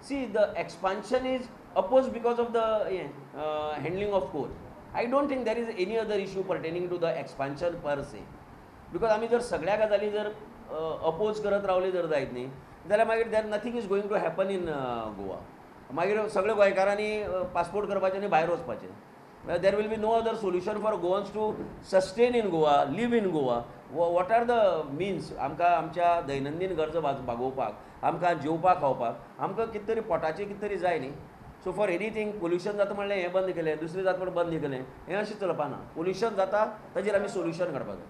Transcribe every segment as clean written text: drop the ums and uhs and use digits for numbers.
See, the expansion is oppose because of the handling of coal. I don't think there is any other issue pertaining to the expansion per se, because आमी जर सगळ्या गजाली जर oppose करत रावले जर जायत न्ही जाल्यार मागीर there nothing is going to happen in Goa. मागीर सगळे गोंयकारांनी पासपोर्ट करपाचें आनी भायर वचपाचें. There will be no other solution for Goans to sustain in Goa, live in Goa. What are the means? आमकां आमच्या दैनंदीन गरजो भागोवपाक, आमकां जेवपाक खावपाक, आमकां कितें तरी पोटाचें कितें तरी जाय न्ही. सो फॉर एनीथींग पोल्युशन जाता म्हणलें हें बंद केलें, दुसरें जाता म्हण बंद केलें, हें अशें चलपाना. पोल्युशन जाता ताजेर आमी सोल्युशन काडपाक जाय.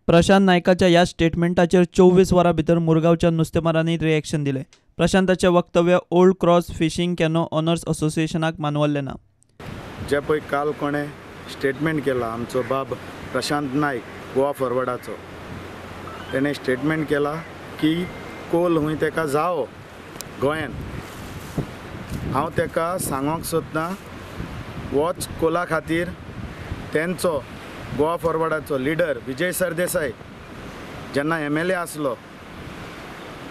प्रशांत नायकाच्या ह्या स्टेटमेंटाचेर 24 वरां भितर मुरगांवच्या नुस्तेमारांनी रिएक्शन दिलें. प्रशांताचें वक्तव्य old cross fishing canoe owners असोसिएशनाक मानवल्लें ना. जे पळय काल कोणें स्टेटमेंट केला, आमचो बाब प्रशांत नायक गोवा फॉरवर्डाचो, तेणें स्टेटमेंट केला की कोल हूंय तेका जावो गोंयान. हांव तेका सांगोंक सोदता, वच कोला खातीर तेंचो गोवा फॉरवर्डाचो लिडर विजय सरदेसाय जेन्ना MLA आसलो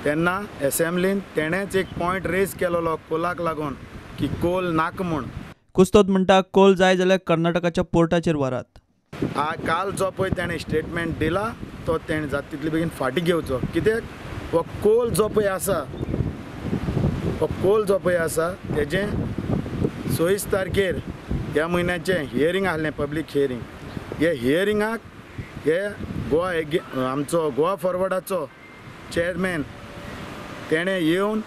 तेन्ना एसेंब्लीन तेणेंच एक पॉयंट रेज केलोलो कोलाक लागून की कोल नाका म्हूण. कुस्तोद म्हणटा कोल जाय जाल्यार कर्नाटकाच्या पोर्टाचेर व्हरात. काल जो पळय तेणें स्टेटमेंट दिला तो तेणें जाता तितले बेगीन फाटीं घेवचो. कित्याक हो कोल जो पळय आसा, हो कोल जो पळय आसा तेजें 26 तारखेर ह्या म्हयन्याचें हियरींग आसलें, पब्लीक हियरींग. हे हियरिंगाक हे गोवा आमचो गोवा फॉरवर्डाचो चेअरमॅन तेणें येवन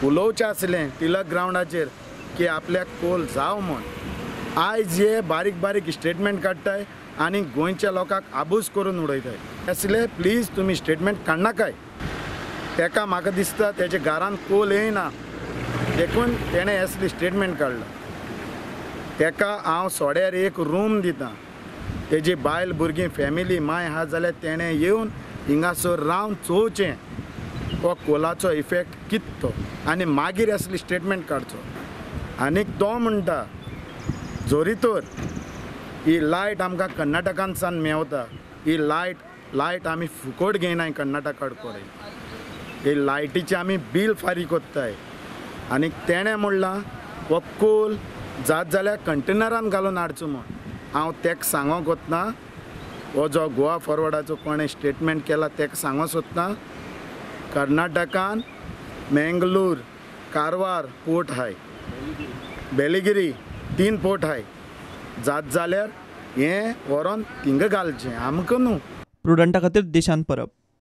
उलोवचें आसलें टिळक ग्रावंडाचेर की आपल्याक कोल जावं म्हूण. आयज हे बारीक बारीक स्टेटमेंट काडटाय आनी गोंयच्या लोकांक आबूज करून उडयताय. असले प्लीज तुमी स्टेटमेंट काडनाकाय. तेका म्हाका दिसता तेच्या घरान कोल येयना देखून तेणें असली स्टेटमेंट काडला. तेका हांव सोड्यार एक रूम दिता, तेजी बायल भुरगीं फॅमिली माय आहा जाल्यार तेणें येवन हिंगासर रावन चोवचें हो कोलाचो इफेक्ट कितें तो, आनी मागीर असली स्टेटमेंट काडचो. आनीक तो म्हणटा जोरी तर ही लायट आमकां कर्नाटकांतसान मेवता, ही लायट आमी फुकट घेयनाय कर्नाटका कडेन, ही लायटीचें आमी बील फारीक कोत्ताय. आनी तेणें म्हणलां हो कोल जात जाल्यार कंटेनरान घालून हाडचो म्हूण. हांव तेका सांगोंक वतना, हो जो गोवा फॉरवर्डाचो कोणें स्टेटमेंट केला तेका सांगोंक सोदता, कर्नाटकान मेंगलोर कारवार पोर्ट आहाय, बेलिगिरी 3 पोर्ट आहाय, जात जाल्यार हें व्हरोन थिंगा घालचें आमकां न्हू. प्रुडंटा खातीर देशांत परब.